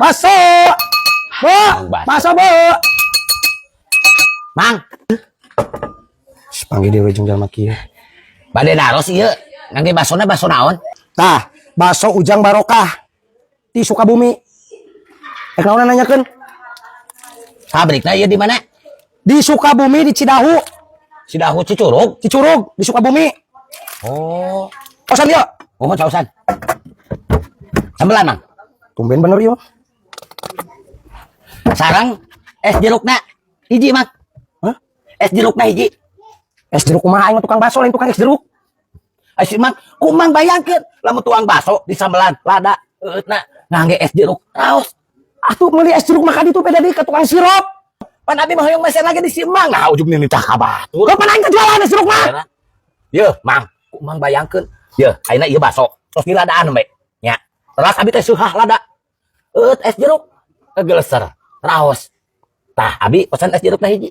Baso. Bu, Baso. baso, Bu. Mang, Panggil dewe jeung jalma kieu. Bade naros ieu. Ngangge basona baso naon? Tah, baso Ujang Barokah di Sukabumi. Eh, naon nanyakeun? Pabrikna ieu di mana? Di Sukabumi, di Cidahu. Cidahu Cicurug. Cicurug, di Sukabumi. Oh, Kosan dia. Oh, sausan. Sambelan, Mang. Tumben bener ieu. Sareng es jerukna hiji, Mang. Hah? Es jerukna hiji. Es jeruk kumaha, aing mah tukang baso, lain tukang es jeruk. Es Mang, kumang bayangkeun lamun tuang baso di sambelan lada eutna ngangge es jeruk raos. Atuh meuli es jeruk mah ka ditu, beda deui ka tukang sirup. Pan abi mah hoyong meser lagi di si Mang. Nah, ujug nitah ka batur. Lo pan aing teh jualan es jeruk mah. Yeuh, Mang, kumang bayangkeun. Yeuh, ayeuna ieu baso tos diladaan we. Nya. Teras abi teh seuhah lada. Eut es jeruk kegeleser. Raos. Tah, abi pesan es jerukna hiji.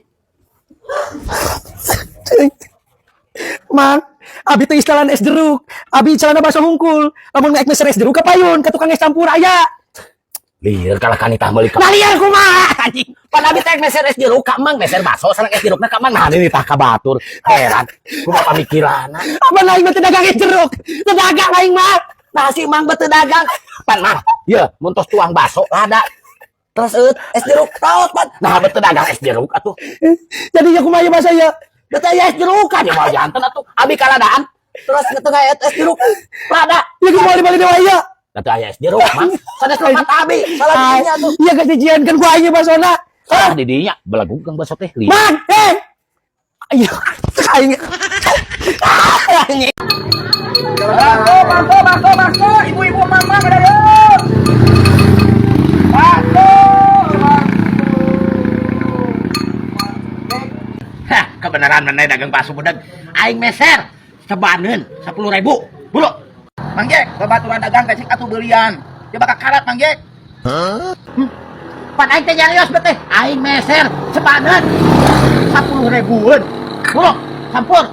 Mang, abi teh istilah es jeruk. Abi celana baso hungkul. Lamun naik meser es jeruk ka payun, ka tukang es campur aya. Lieur kalah ka nitah meuli ka. Nah, lieur kumaha, anjing? Pan abi teh meser es jeruk ka Mang, meser baso sareng es jerukna ka Mang. Nah, nitah ka batur. Heran. Kumaha pamikiranna? Apa aing mah teu dagang es jeruk? Teu dagang aing mah. Nah, si Mang teu dagang. Pan Mang, yeuh, mun tos tuang baso lada. Terus eut es jeruk raos pan. Nah, teu dagang es jeruk atuh. Jadi ya kumaha ieu bahasa ya? Teu aya es jeruk kan ya moal janten atuh. Abi kaladaan. Terus ngetengah es jeruk lada. Ya kumaha dibalik dewa ieu? Teu aya es jeruk, Mang. Sanes lepat abi, salah didinya tuh. Iya, geus dijiankeun ku aing basona. Salah didinya, belegug kang baso teh. Lieur. Mang, eh. Ayo, aing. Anjing. Bakso, bakso, bakso, bakso, ibu-ibu, mama, ada yuk. Bakso, bakso. Hah, kebenaran mana dagang bakso budak. Aing meser sebaneun 10.000. Bulu. Mang Jek, babaturan dagang teh cik atuh beulian. Dia bakal karat, Mang Jek. Pan aing teh nyarios teh. Aing meser sebaneun 10 ribuan. Bulu, campur.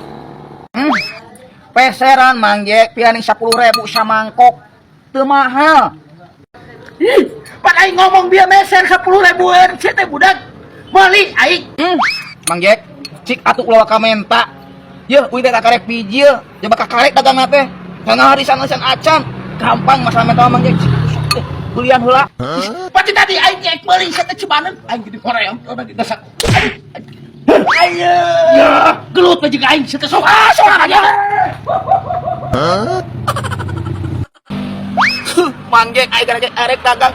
Peseran, Mang Jek, pianing 10.000 samangkok. Teu mahal. Ih, pan aing ngomong dia meser 10 ribuan, sia teh budak. Meuli aing. Mang Jek, cik atuh ulah waka menta. Yeuh, uing teh karek bijil, dia bakal karek dagang teh. Sana hari sana acan. Gampang masalah menta, Mang Jek. Cik atuh sok teh beulian heula. Pasti tadi aing cek meuli sia teh cebaneun. Aing jadi hoream urang geus. Ayo. Ya, gelut we jeung aing sia teh sok. Ah, sok aja. Mang Jek, aing gara arek dagang.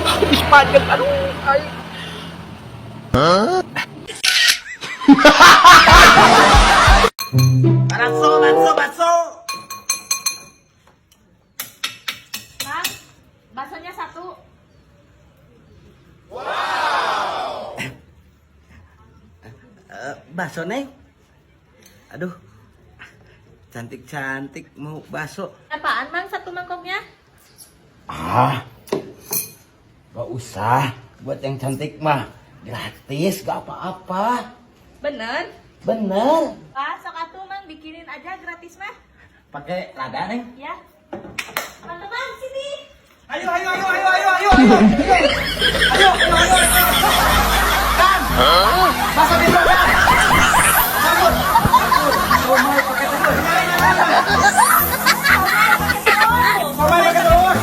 Habis panjang, aduh, aing. Bakso, bakso, bakso. Mang, baksonya satu. Bakso, Neng. Aduh. Cantik-cantik mau bakso. Apaan, Mang, satu mangkoknya? Ah. Gak usah. Buat yang cantik mah gratis, gak apa-apa. Bener? Bener. Pak, sok atuh, Mang, bikinin aja gratis mah. Pakai lada, Neng. Ya. Teman-teman, sini. Ayo, ayo, ayo, ayo, ayo, ayo, ayo, ayo, ayo, ayo, ayo. Kan, bakso di kan. Campur, campur. Somai pakai telur. Somai pakai telur.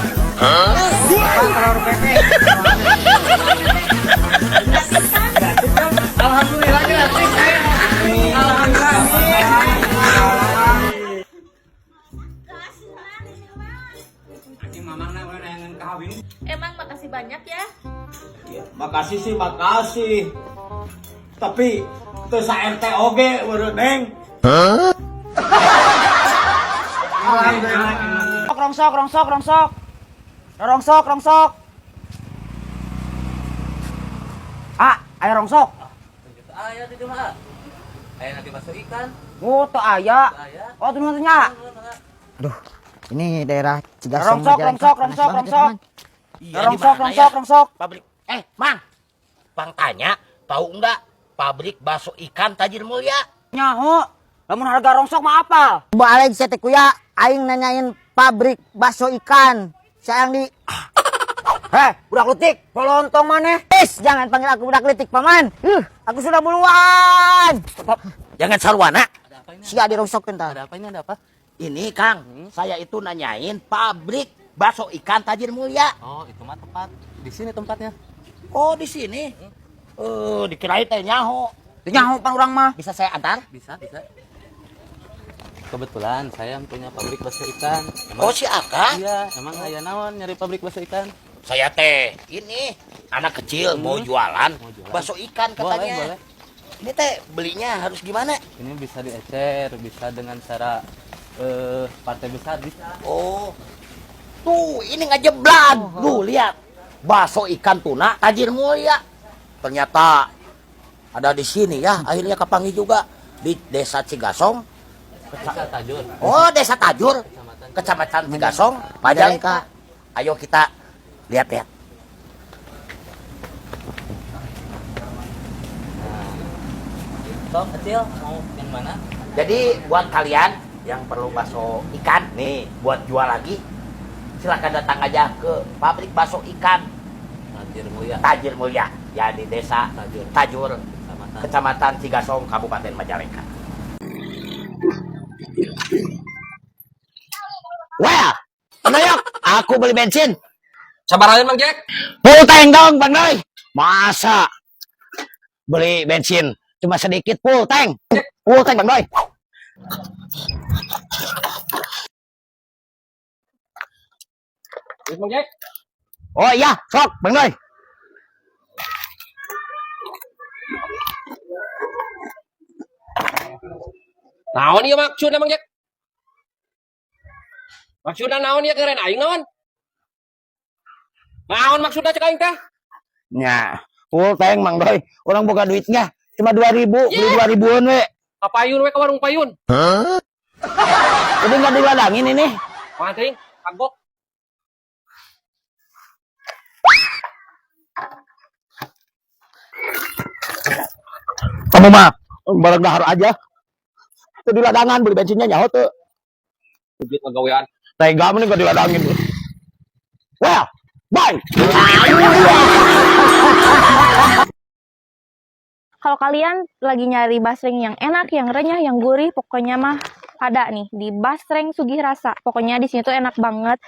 Telur bebek. Alhamdulillah gratis. Alhamdulillah. Kasih, Mang, ini Mang. Emang makasih banyak ya. Makasih sih makasih. Tapi teu sa RT oge eureun, Neng. Alhamdulillah. Rongsok, rongsok, rongsok. Rongsok, rongsok. Ah, ayo rongsok. Aya di mah. Aya nanti masuk ikan. Oh, teu aya. Aya. Oh, tuh nya. Aduh, ini daerah Cigasong Rongsok, Majalengka. rongsok, Panas rongsok, banget ya, rongsok. teman. Iya, Rongsok, di mana rongsok, ya? rongsok. Pabrik. Eh, Mang. Pang tanya, tahu enggak pabrik bakso ikan Tajir Mulia? Nyaho. Lamun harga rongsok mah apal? Balik saya teh kuya, aing nanyain pabrik bakso ikan. Sayang di. Heh, budak leutik, polontong maneh. Is, jangan panggil aku budak leutik, paman. Aku sudah buluan. Jangan sarwana. Ada apa ini? Sia dirosokkeun tah. Ada apa ini? Ada apa? Ini Kang, saya itu nanyain pabrik bakso ikan Tajir Mulia. Oh, itu mah tempat. Di sini tempatnya. Oh, di sini. Eh, dikirain teh nyaho. Teu nyaho pan urang mah. Bisa saya antar? Bisa, bisa. Kebetulan saya yang punya pabrik bakso ikan. Emang, Oh, si Akang. Iya, emang aya naon nyari pabrik bakso ikan? Saya teh ini anak kecil mau jualan, Mau jualan. bakso ikan katanya. Boleh, boleh. Ini teh belinya harus gimana? Ini bisa diecer, bisa dengan cara partai besar bisa. Oh. Tuh, ini ngajeblan. Tuh, lihat. Bakso ikan tuna Tajir Mulia. Ternyata ada di sini ya. Akhirnya kepanggil juga di Desa Cigasong. Desa Tajur. Oh, Desa Tajur, Kecamatan Kecamatan Cigasong, Majalengka. Ayo kita lihat-lihat. Sok kecil mau yang mana? Jadi buat kalian yang perlu bakso ikan nih buat jual lagi, silakan datang aja ke pabrik bakso ikan Tajir Mulia. Tajir Mulia ya di Desa Tajur. Tajur, Kecamatan. Kecamatan Cigasong, Kabupaten Majalengka. Well, Bang, aku beli bensin. Sabarahan, Mang Jack? Full tank dong, Bang Doy. Masa beli bensin cuma sedikit full tank. Full tank, Bang Doy. Duit, Mang Jack. Oh iya, sok, Bang Doy. Naon ieu maksudna, Mang Jack? Maksudna naon ieu keren aing naon? Naon maksudna cek aing teh? Nya, full tank, Mang Doy. Urang boga duitnya cuma 2000, beli 2000-an we. Ka payun we, ka warung payun. Jadi nggak diladangin ini. Mah teuing, kagok. Kamu mah barang dahar aja. Itu di ladangan beli bensinnya nyaho tuh. Duit ngagawean. Tega mending gak diladangin. Well, bye. Kalau kalian lagi nyari basreng yang enak, yang renyah, yang gurih, pokoknya mah ada nih di Basreng Sugih Rasa. Pokoknya di sini tuh enak banget.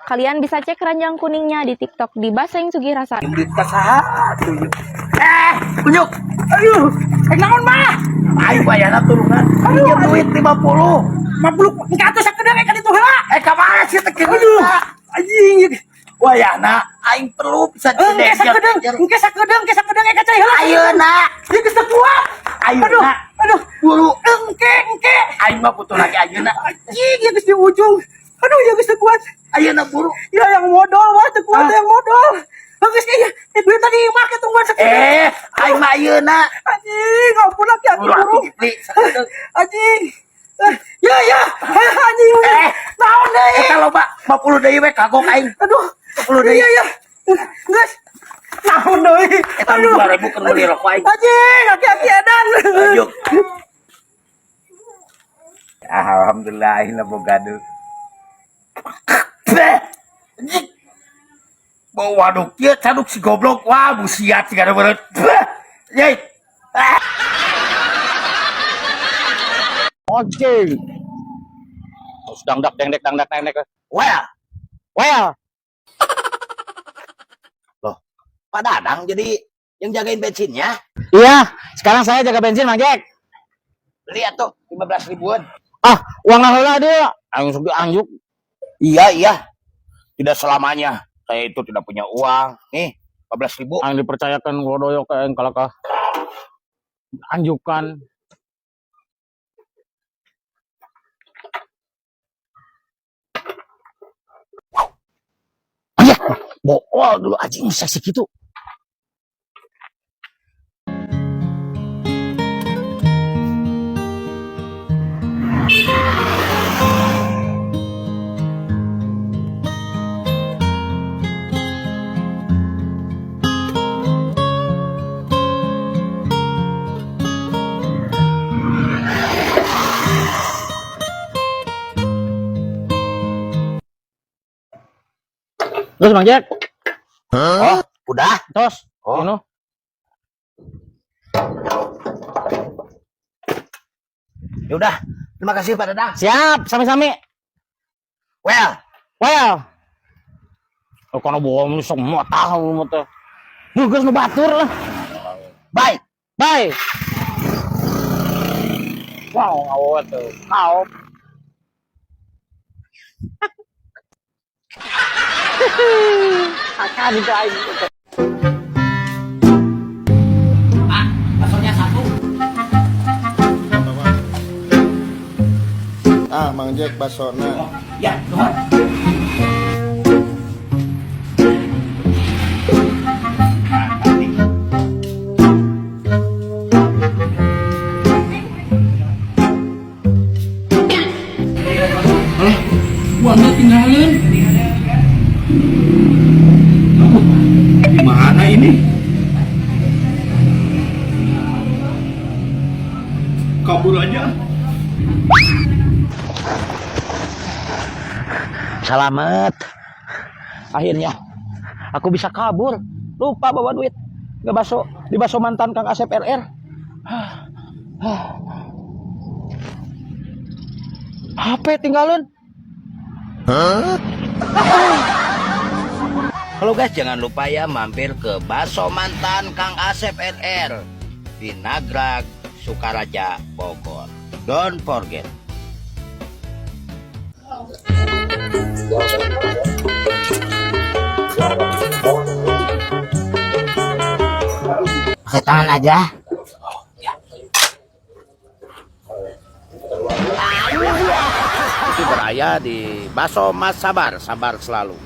Kalian bisa cek keranjang kuningnya di TikTok di Basreng Sugih Rasa. Eh, kunyuk. Aduh, eh naon mah? Ayo bayarna turunan. Aduh, duit 50. 50 engke atuh sakedeung ka ditu heula. Eh, kamana sih teh? Aduh, anjing. Wayahna aing perlu bisa Engke sakedeung, engke sakedeung, engke sakedeung ka cai heula. Ayeuna, Ieu geus teu kuat. Ayeuna. Aduh, aduh. Buru. Engke, engke. Aing mah butuh lagi ayeuna. Anjing, ieu geus di ujung. Aduh, ieu geus teu kuat. Ayeuna buru. Ya yang modal mah teu kuat yang modal. Geus ieu, duit tadi make tungguan sakedeung. Eh, aing mah ayeuna. Anjing, ampun laki-laki Buru buru. atuh dibeli sakedeung. Anjing. Eh, ya ya, anjing. Eh, Naon deui? Eta loba 50 deui we kagok aing. Aduh. 10 deui. Iya iya. Geus. Naon deui? Eta 2000 keur meuli rokok aing. Anjing, hati-hati edan. Yuk. Alhamdulillah aing boga deui. Beh. Anjing. Bau waduk kieu caduk si goblok. Wah, busiat si kada bereut. Beh. Yey. Ah. Anjing. Terus dangdak dengdek dangdak dengdek. Well, Well, loh, Pak Dadang jadi yang jagain bensinnya. Iya, sekarang saya jaga bensin, Mang Jack. Lihat tuh, 15 ribuan. Ah, uang heula dia. Aing sok dianjuk. Iya, iya. Tidak selamanya saya itu tidak punya uang. Nih, 15 ribu. Aing dipercayakan godoyok ke aing kalakah. Anjukan. Iya, bool dulu anjing seksi gitu. Terus, Bang Jack. Oh, udah. Tos. Oh. Ini. Ya udah. Terima kasih, Pak Dadang. Siap, sami-sami. Well, Well. Oh, kono bohong lu semua tahu lu teh. Nu geus nu batur lah. Bye. Bye. Wow, awet tuh. Kau. Akan itu aing. Pak, baksonya satu. Ah, Mang Jack basona. Oh, ya, nuhun. Uangnya tinggalin. Gimana ini? Kabur aja. Selamat. Akhirnya aku bisa kabur. Lupa bawa duit. Nggak baso di baso mantan Kang Asep RR. HP tinggalin. Halo guys, jangan lupa ya mampir ke Baso Mantan Kang Asep RR di Nagrak, Sukaraja, Bogor. Don't forget. Pakai tangan aja. Itu berada di Baso Mas Sabar, sabar selalu.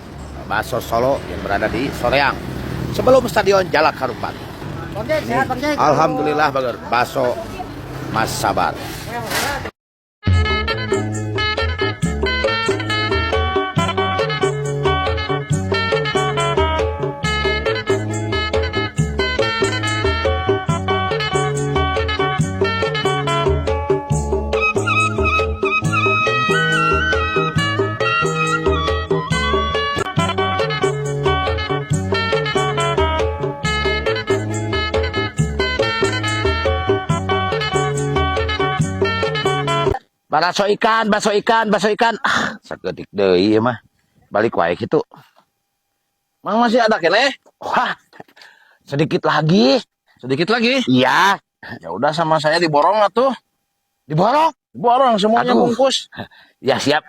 Baso Solo yang berada di Soreang. Sebelum Stadion Jalak Harupat. Bang Jack, sehat, Bang Jack. Alhamdulillah bagus. Baso Mas Sabar. Bakso ikan, bakso ikan, bakso ikan. Ah, sakedik deui ieu mah. Balik wae kitu. Mang, masih ada keneh? Wah, sedikit lagi. Sedikit lagi. Iya, Ya udah, sama saya diborong lah tuh. Diborong. Diborong semuanya. Aduh. Bungkus. Ya, siap.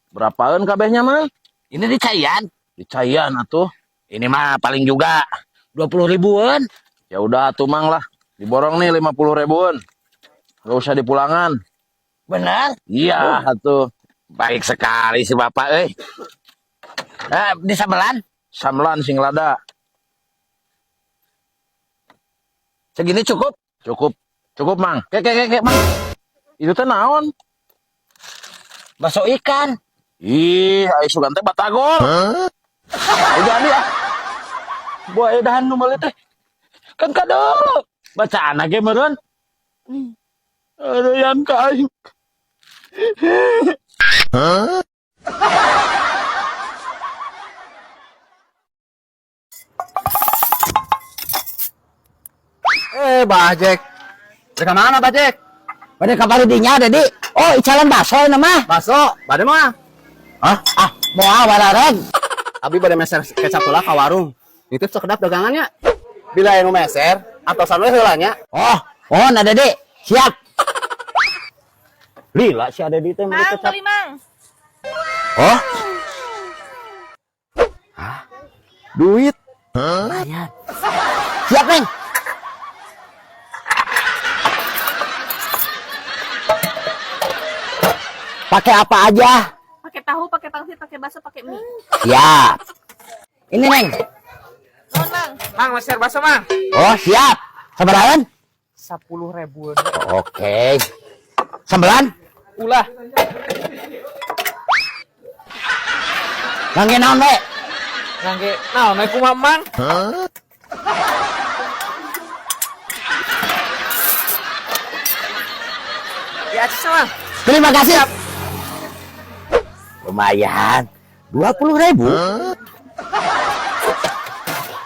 Berapaan kabehnya, Mang? Ini dicaian. Dicaian atuh. Ini mah paling juga 20 ribuan. Ya udah tuh, Mang, lah. Diborong nih 50 ribuan. Gak usah dipulangan. Benar? Iya, atuh. Baik sekali si bapak, eh. Eh, di sambelan? Sambelan sing lada. Segini cukup? Cukup. Cukup, Mang. Ke ke ke, ke, Mang. Itu teh naon? Bakso ikan. Ih, ai sugan teh batagor. Udah nih ah. Buah edahan nu meuli teh. Kan kado. Bacaan ge meureun. Aduh, yang ka aing. Eh, Bah Jack. Dari mana, Bah Jack? Pada kabar dinya, Dedi. Oh, icalan bakso nama. Bakso, bade mah. Hah? Ah, moal barareg. Abi bade meser kecap heula ka warung. Nitip sekedap dagangannya. Bila anu meser, atosan we heula nya. Oh, oh, nah, Dedi. Siap. Lila si ada di teh meuli Mang, kecap. beli, Mang. Oh. Hah? Duit. Lumayan. Siap, Neng. Pakai apa aja? Pakai tahu, pakai pangsit, pakai bakso, pakai mie. Siap. Ini, Neng. Nuhun, Mang. Mang, meser bakso, Mang. Oh, siap. Sabarahan? 10 ribuan. Oke. Sambelan? Ulah. Ngangge naon, we? Ngangge naon we kumaha, Mang? Ya, Mang. Terima kasih. Lumayan. 20 ribu.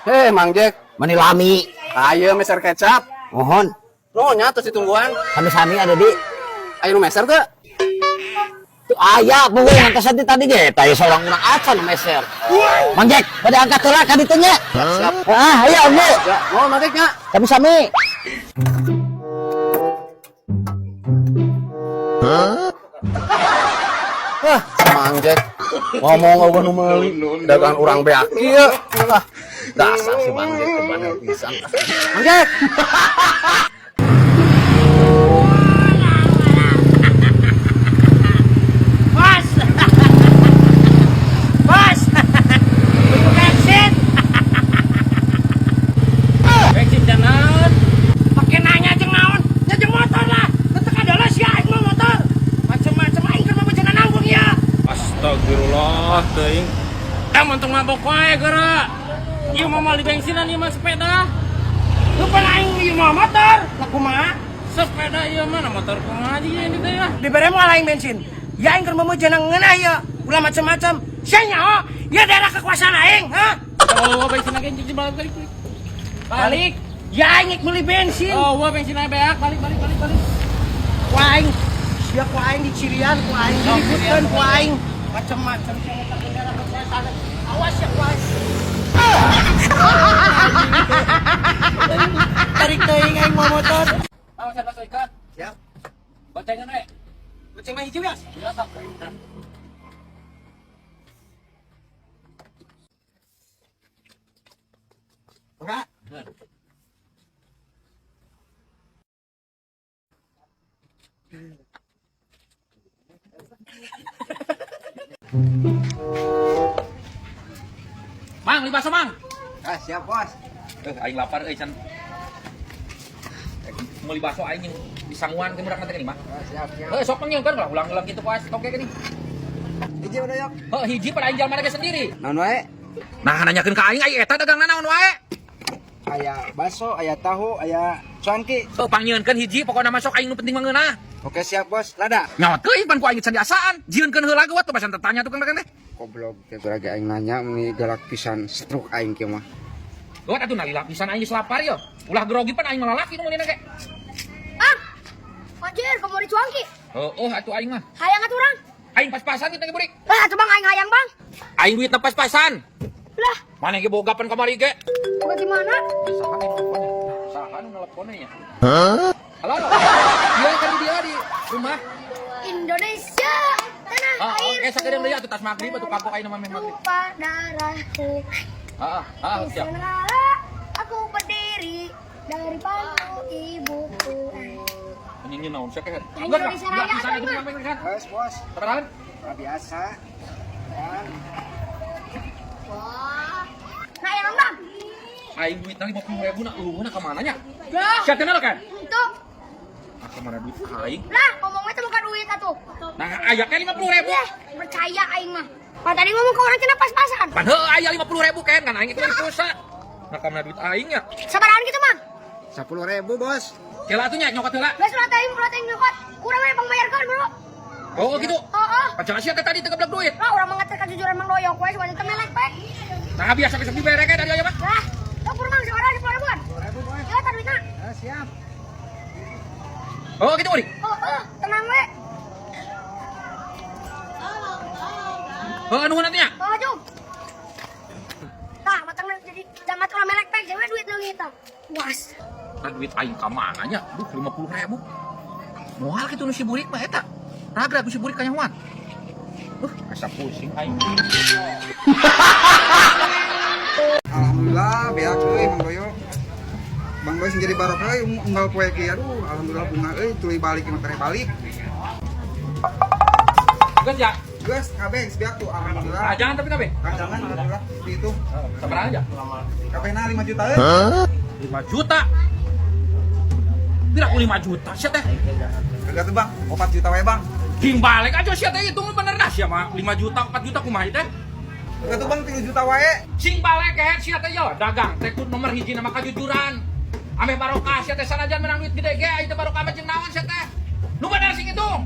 Heh, Mang Jack. Mani lami. Ayo meser kecap. Mohon. Nuhun nya tos ditungguan. Sami-sami ada di. Ayo nu meser teu? Tuh aya bohong angkat tadi ge tah seorang urang acan meser. Mang Jack, pada angkat heula ka ditu nya. Siap. Ah, ayo Bu. Ya, nuhun Mang Jack nya. Sami-sami. Hah, Mang Jack. Ngomong euweuh nu meuli, dagangan urang beak ieu. Ah, dasar si Mang Jack teh bener pisan. Mang Jack. Bos. Bos. Butuh bensin. Bensin jalan. Pakai nanya jeung naon? Nya jeung motor lah. Tetep adalah si aing mah motor. Macem-macem aing keur mah beunceuna nanggung ya. Astagfirullah, teuing. Eh, untung mabok wae geura. Ieu mah moal di bensinan ieu mah sepeda. Lu pan aing ieu mah motor. Lah kumaha? Sepeda ieu mah na motor kumaha aja ini teh ya. Dibere moal aing bensin. Ya aing keur mah beunceuna ngeunah ieu. Ulah macem-macem. Sia nyaho, ieu daerah kekuasaan aing, ha? Oh, bensin lagi cuci balik balik. Balik. Ya aing meuli bensin. Oh, wah bensin aja beak, balik balik balik balik. Ku aing sia ku aing dicirian ku aing diributkeun ku aing macem-macem sia ngutang daerah kekuasaan. Awas ya ku aing. Tarik teuing aing mau motor. Mau saya bakso ikan. Siap. Gocengan we. Goceng mah hiji ya. Ya, sok. Enggak. Mang, beli bakso, Mang. Ah, siap, Bos. Eh, aing lapar euy can. Meuli bakso aing yang disanguan ke budak nanti mah. Ah, siap, siap. Heuh, sok panggilkeun lah ulang-ulang gitu pas toke gini. Hiji udah yok. Heuh, hiji pada aing jalma ge sendiri. Naon wae? Nah, nanyakeun ka aing aing eta dagangna naon wae. Aya bakso, aya tahu, aya cuanki. Heuh, pangnyieunkeun hiji pokona mah sok aing nu penting mah ngeunah. Oke, siap, Bos. Lada. Nyawat teuing pan ku aing can diasaan. Jieunkeun heula ge tuh pasan tetanya tukang dagang teh. Goblok, teh lagi aing nanya meni galak pisan stroke aing kieu mah. Gawat atuh nalila pisan aing geus lapar yo. Ulah grogi pan aing malah laki nu meulina ge. Ah, anjir, kamu di cuangki. Heuh, atuh aing mah. Hayang atuh urang. Aing pas-pasan kita ge burik. Lah, atuh bang aing hayang bang. Aing duitna pas-pasan. Lah, Mana ge boga pan kamari ge? bukan di mana? Saha nu nelponnya? Saha nu nelponnya ya? Halo. Iya kan di dia di rumah. Indonesia, tanah Ah, air. oke sakedeung deui atuh tas magrib atuh kapok aing mah magrib. Tumpah darahku. Heeh, heeh, Di siap. sana aku berdiri dari pangku ibuku. Anjing naon sia kehed. Nyanyi Indonesia Raya bisa atuh, itu mah. sampai kan. Bos, bos. Sabarahan? Ah, biasa. Wah. Nah, yang bang. Aing duitna 50.000 na eueuh na ka mana nya? Lah, Sia teh kan? itu. Ah, ka mana duit aing? Lah, ngomongnya tuh bukan duit atuh. Nah, aya ke 50.000. Lah, percaya aing mah. Pak tadi ngomong ke orang cenah pas-pasan. Pan heuh aya 50.000 kan kan aing itu di pulsa. Nah, ka mana duit aing nya? Sabarahan gitu, Mang. 10.000, Bos. Kela atuh nya nyokot heula. Geus ulah teuing, ulah teuing nyokot. Urang we pangbayarkeun, Bro. Oh, gitu. Heeh. Pacar sia teh tadi teu geblek duit. Lah, urang mengatur kejujuran Mang Doyok we suka teh melek we. Nah, biasa bisa dibere ke dari aya mah. Lah, tuh Mang seorang 10 ribuan. 10.000, Bos. Ya, tar duitna. Ah, siap. Oh, gitu, Uri. Oh, oh, tenang we. Heuh, nuhun atuh nya. Oh, jom. Tah, matang jadi jamat ulah melek pek, jangan duit leungit tah. Was. Nah, duit aing ka mana nya? Duh, 50.000. Moal kitu nu si burik mah eta. Ragrag nu si burik kanyahoan. Asa pusing aing. Alhamdulillah beak euy Mang Doyo. Bang Doyo sing jadi barokah euy unggal poe kieu aduh alhamdulillah bunga euy tuluy balik mah tere balik. Geus ya. Geus kabeh geus beak tuh alhamdulillah. Ah, jangan tapi kabeh. Kajangan alhamdulillah seperti itu. Sabaraha aja? Kabehna 5 juta euy. 5 juta. Pira ku 5 juta sia teh? Kagak tuh Bang, 4 juta wae Bang. King balik aja sia teh hitung bener dah sia mah 5 juta 4 juta kumaha ieu teh? Kagak tuh Bang 3 juta wae. Sing balik kehed sia teh yo dagang teh kudu nomor hiji nama kajujuran. Ameh barokah sia teh sanajan menang duit gede ge ieu teh barokah mah jeung naon sia teh. Nu bener sing hitung.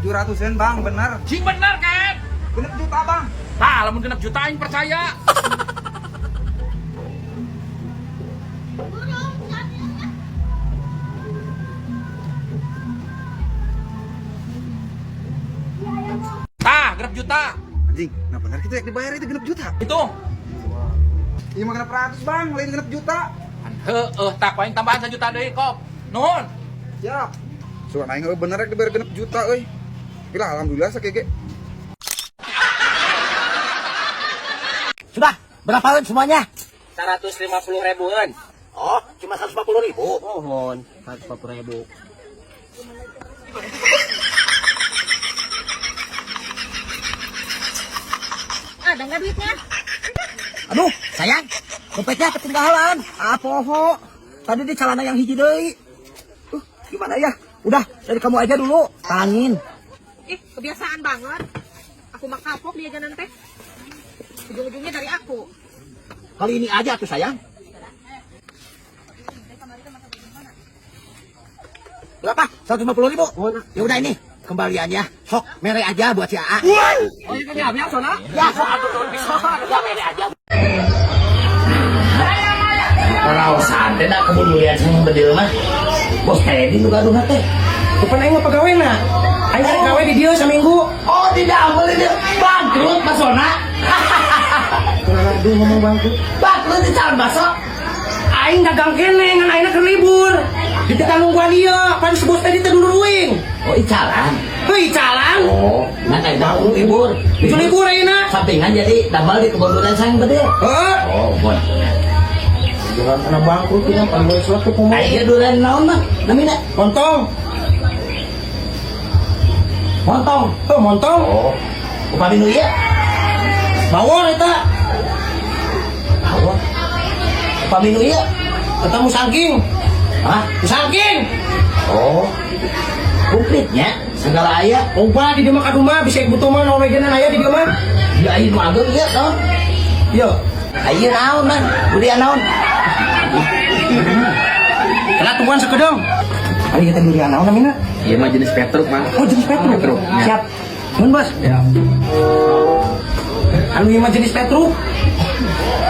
700-an Bang, bener. Sing bener kan? Genep juta, Bang. Tah, lamun genep juta aing percaya. Tah, genep juta. Anjing, nah bener gitu ya dibayar itu genep juta. Hitung. Iya mah genep ratus, Bang, lain genep juta. Heeh, tak aing tambahan 1 juta deui, kop. Nuhun. Siap. Sugan aing heuh bener rek dibayar genep juta euy. Gila alhamdulillah sakege. Sudah, berapaan semuanya? 150 ribuan. Oh, cuma 150 ribu. Mohon, 150 ribu. Ada nggak duitnya? Aduh, sayang, dompetnya ketinggalan. Ah, poho. Tadi di celana yang hiji deui. Gimana ya? Udah, dari kamu aja dulu. Tangin. Ih, kebiasaan banget. Aku mah kapok dia jalan teh. Ujung-ujungnya dari aku. Kali ini aja tuh sayang. Berapa? 150 ribu. Ya udah ini kembaliannya. Sok mere aja buat si AA. Oh, iya, ya, sona. Ya sok atuh nuhun pisan. Ya mere aja. Raosan teh da kebun durian sing bedil mah. Bos Teddy nu gaduhna teh. Bukan aing mah pegawena. Aing arek gawe di dieu saminggu. Oh, tidak boleh dia bangkrut Pasona. Aduh ngomong bangkrut. Bangkrut di calon baso. Aing dagang kene ngan aingna keur libur. Di teh nungguan ieu, pan si bos tadi teh duluruing. Oh, icalan. Heuh, calang. Oh, nah kayak bangkrut libur. Itu libur ayeuna. Sampingan jadi damel di kebun durian sang bedil. Heeh. Oh, bon. Jangan kena bangkrut ya, pan boleh suatu kumaha. Aya durian naon mah? Namina Montong. montong. Oh, montong. Oh. Upami nu ieu? Bawor eta. Bawor. Upami nu ieu? Eta musangking. Hah? Musangking. Oh. Komplitnya segala aya. Loba di dieu mah kaduma bisa butuh mah naon wegenan aya di dieu mah. Ya aya nu ageng ieu naon? Yo. Aya naon man? Durian naon? Kena tungguan sekedeng. Ari kita durian naon namina? Iya mah jenis petruk, Mang. Oh, jenis petruk. Petruk, ya. Siap. Nuhun, Bos. Ya. Anu ieu mah jenis petruk.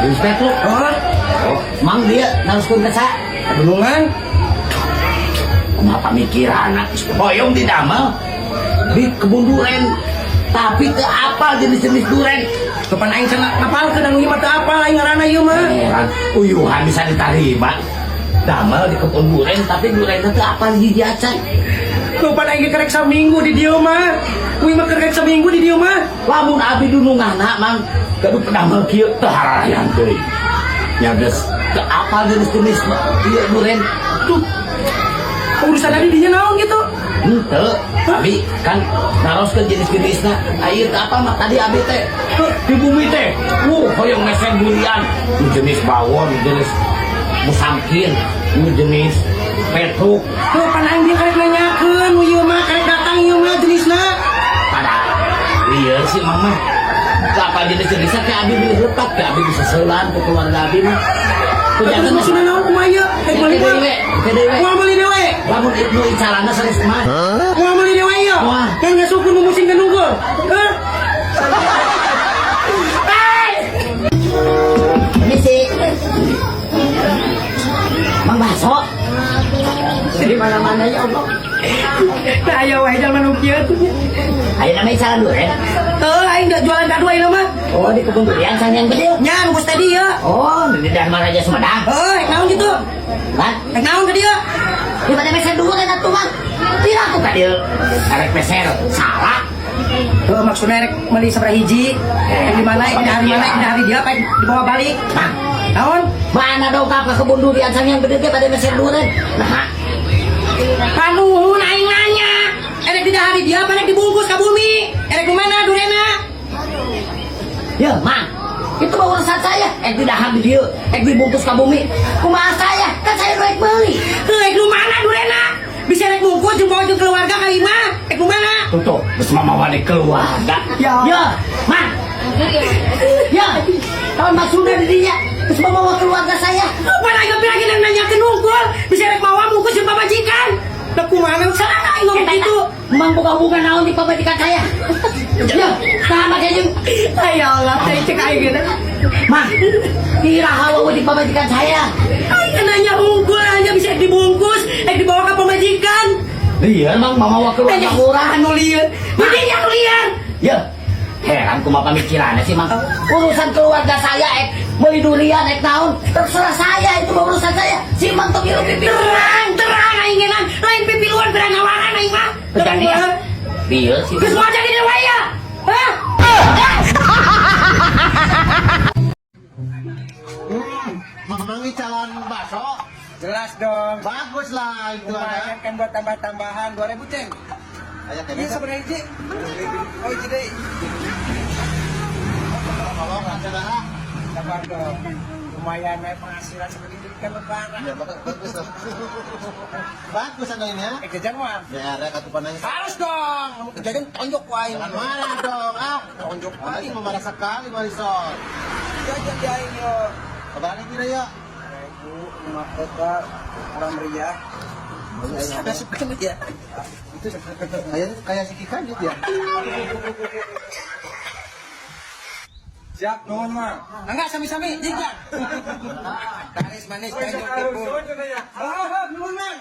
Jenis petruk. Oh, Oh, mang dia naruskeun ka sa? Kadulungan. Kumaha pamikiranna? Hoyong didamel di kebun duren. Tapi teu apal jenis-jenis duren. Kapan aing cenah ngapalkeun anu ieu mah teu apal aing ngaranna ieu mah. Heran, uyuhan bisa ditarima. Damel di kebun duren tapi durenna teu apal hiji acan. Kapan aing ge kerek saminggu di dieu mah. Uing mah kerek saminggu di dieu mah. Lamun abi dununganna mang gaduh pedamel kieu teu hararayang deui. Nya geus teu apal jenis-jenis ieu duren. Tuh, Urusan tadi dinya naon gitu. henteu. Abi kan naroskeun jenis-jenisna. Ieu teu apal mah tadi abi teh di bumi teh. Wuh, hoyong mesen durian. Nu jenis bawon, nu jenis musangkin, nu jenis petruk. Kapan aing dia karek nanyakeun nu ieu mah karek datang ieu mah jenisna. Pada lieur sih mama. Apa jenis-jenisnya kayak abi bilih lepat, kayak abi bisa selan ke keluarga abi mah. Terus maksudna naon kumaha ieu? Rek meuli mah. Ke deui we. Moal meuli dewe. Lamun nu icalana serius mah. Moal meuli dewe ieu. Moal. Kan ngasukeun nu musingkeun unggul. Hah? Permisi. Mang Baso. Di mana-mana ya Allah. Nah, aya wae jalma nu kieu tuh. Ayo namanya icalan duren. Heuh, aing da jualan kadua ieu mah. Oh, di kebun durian sang yang bedil. Nya nu bos tadi ieu. Oh, di Dharma Raja Sumedang. Heuh, rek naon gitu? Kan? Rek naon ka dieu? Di mana meser duren atuh, Mang? Tidak aku ka dieu. Arek meser salah. Heuh, maksudnya rek meuli sabaraha hiji? Rek di mana? Rek di mana? Rek di dia apa dibawa balik? Mang, Naon? mana dongkap ke kebun durian sang yang bedil ge pada meser duren. Nah, Panuhun aing nanya. Erek di hari dia apa rek dibungkus ka bumi? Erek nu mana durena? Ya, Mang. Itu mah urusan saya. Ek didahar di dieu, ek dibungkus ka bumi. Kumaha saya? Kan saya rek meuli. Heuh, rek nu mana durena? Bisa rek bungkus jeung bawa jeung keluarga ka imah. Rek nu mana? Tuh tuh, geus mamawa di keluarga. Ya. Ya, Mang. Ya, tahun maksudna di dinya. Geus mamawa keluarga saya. Lupa lagi lagi nang nanyakeun unggul. Bisa rek mawa bungkus jeung pamajikan. Lah kumaha memang salah aing ngomong gitu. Mang boga hubungan naon di pamajikan saya? Ya, nah make jeung Ya Allah, saya cek aing gitu. Mang, iraha euweuh di pamajikan saya. Aing nanya unggul aja bisa dibungkus, dibawa ke pamajikan. Iya, Mang, mamawa keluarga urang. Anu lieur. Jadi yang lieur. Ya, heran kumaha pamikirannya sih, Mang. Urusan keluarga saya ek meuli durian ek naon, terserah saya itu mah urusan saya. Si Mang tuh milu pipi. Terang, terang aing ngenan. Lain pipiluan beranawaran aing mah. Jadi ya. Lieur sih. Geus moal jadi dewa ya. Hah? Memangi calon bakso. Jelas dong. Bagus lah itu ada. Lumayan kan buat tambah-tambahan 2000, Ceng. Ayo Ini sebenarnya hiji. Oh, hiji deui. Tolong aja. Sabar dong. Lumayan naik penghasilan seperti itu kan lebaran. Ya bagus lah. Bagus anda ini ya. Jajan mah. Ya, rek atuh pananya. Harus dong. Kamu jajan tonjok wae. Jangan marah dong, ah. Tonjok Anda wae. cuma marah sekali, Marisol. Jajan di aing yo. Kabaran kira ya. Ribu lima kota kurang meriah. Ada suka ya. Itu kayak kayak si Kika gitu ya. Siap, nuhun mah. Enggak sami-sami, jika. Taris manis kanjeng tipu. Ah, nuhun mah.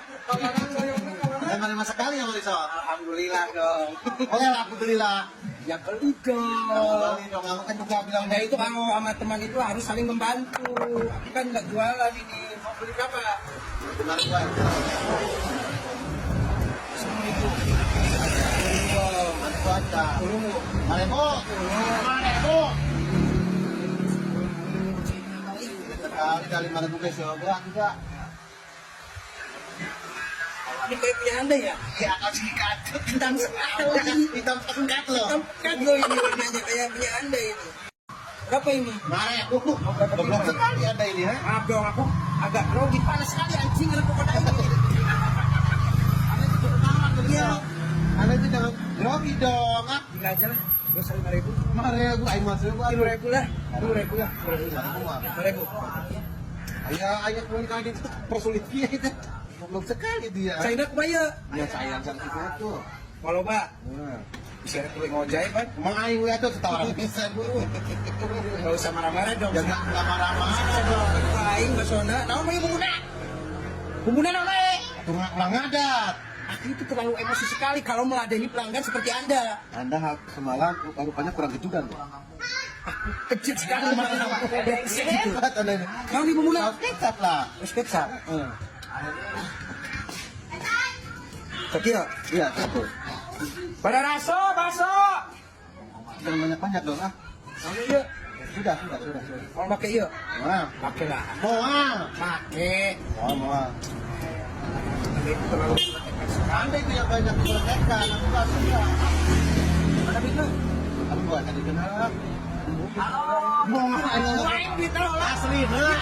Emang lima sekali ya Marisol. Alhamdulillah dong. Oke, alhamdulillah. Ya beli dong. Beli dong, aku kan juga bilang Nah itu kalau sama teman itu harus saling membantu. Aku kan nggak jualan ini. Mau beli berapa? Benar gua. 10.000. Aku aja. 10.000. Marebo. Marebo. Sekali kali mana juga sih, gerak juga. Ini kayak punya Anda ya? Ya, kalau si Kika Hitam sekali. hitam pekat loh. Hitam pekat loh ini warnanya kayak punya Anda ini. Berapa ini? Marebo. Goblok sekali Anda ini, ha? Maaf dong, aku agak grogi. Panas sekali anjing anak kota ini. Iya. Anda itu jangan grogi dong, ah. Gila aja lah. 5.000. Marebo, aing masuk gua. 10.000 lah. 10.000 lah. 10.000. Ayo, ayo keluar kali itu persulit dia itu. Goblok sekali dia. Saya nak bayar. Ya sayang sang itu tuh. Kalau Pak, Nah. bisa tuh ngojek, Pak. Emang aing we atuh tawaran pisan buru. Enggak usah marah-marah dong. Ya enggak marah-marah dong. Aing basona, naon mah bumbuna? Bumbuna naon we? Tuh ulang adat. Aku itu terlalu emosi sekali kalau meladeni pelanggan seperti Anda. Anda semalam rupanya kurang kejutan tuh. Aku kejut sekali malah. Gitu. Hebat Anda ini. Kau ini bumbuna? Saus kecap lah. Terus kecap. Heeh. Kecil. Iya, satu. Pada raso, baso. Jangan banyak-banyak dong ah. Kalau iya, Sudah. Kalau pakai iya, Moal. pakai lah. Moal. Pakai. Moal, moal. Anda itu terlalu menekan sekali. Anda itu yang banyak menekan, aku gak suka. Mana duitnya? Aku gak tadi kenal. Moal. Aing duit lah. Asli, nah.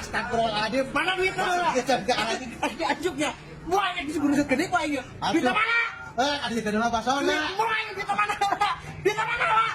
Astagfirullahaladzim. Mana duitnya lah? Ada anjuknya. Wah, yang disebut gede kok aing. Duit mana? Eh, ada di kenal basona. Wah, duit mana? Duit mana, Pak?